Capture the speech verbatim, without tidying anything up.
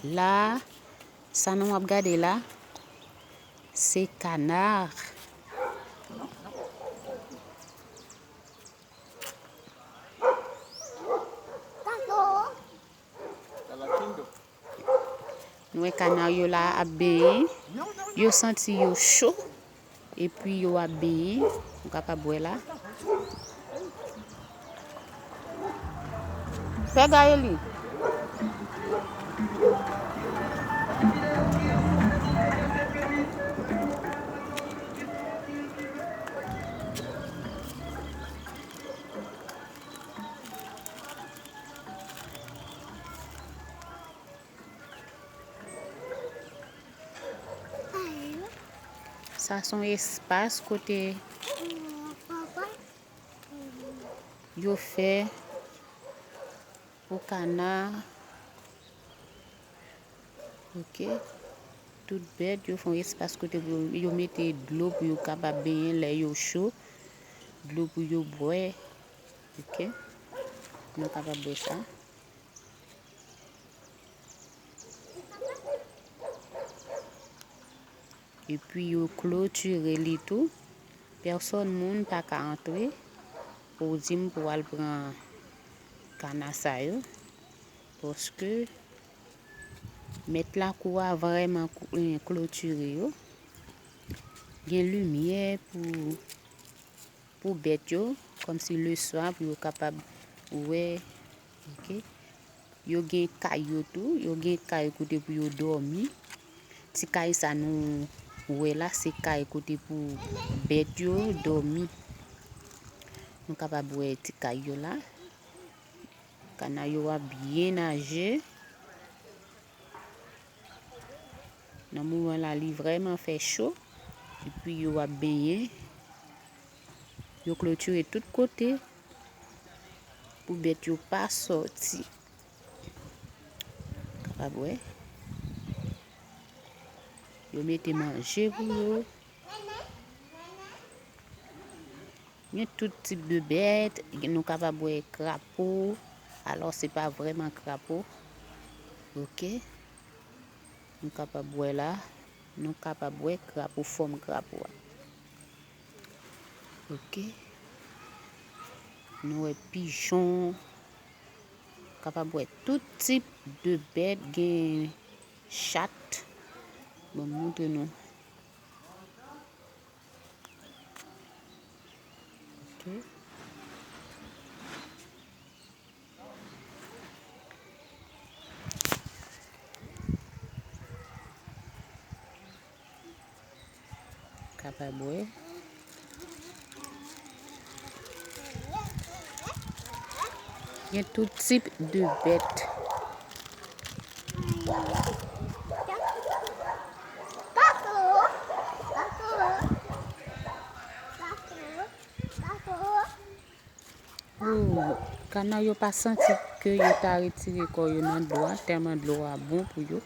La, sa nou ap gade la, se kana. Nou wè kana yo la ap benyen. Yo santi yo cho. Epi yo ap benyen. Ou kapab wè la. Pè Gaëly. Sa se yon espas kote yo fè pou kana. Ok. Tout bèt, yo fè yon espas kote pou yo, yo mete dlo pou yo kapab benyen lè yo cho. Dlo pou yo bwè. Ok. Nou kapab wè sa. Epi yo klotire li tou. Pèsòn moun pa ka antre pou di m pou al pran kana sa yo. Paske mèt lakou a vrèman kou-, eh, klotire yo. Gen limyè pou, pou bèt yo, kòmsi leswa pou yo kapab wè. Ok. Yo gen kay yo tou, yo gen kay kote pou yo dòmi. Ti kay sa nou wè la, se kay kote pou bèt yo dòmi. Nou kapab wè ti kay yo la. Kana yo ap byen naje. Nan moman la, li vrèman fè cho. Epi yo ap benyen. Yo klotire tout kote pou bèt yo pa sòti. Kapab wè. Yo mete manje pou yo. Gen tout tip de bèt, gen, nou kapab wè krapo. Alò, se pa vrèman krapo. Ok. Nou kapab wè la. Nou kapab wè krapo, fòm krapo a. Ok. Nou wè pijon. Kapab wè tout tip de bèt, gen chat. Bon, m montre nou. Ok. Kapab wè. Gen tout tip de bèt. Ou, kana yo pa santi ke yo ta retire kò yo nan dlo a, tèlman dlo a bon pou yo.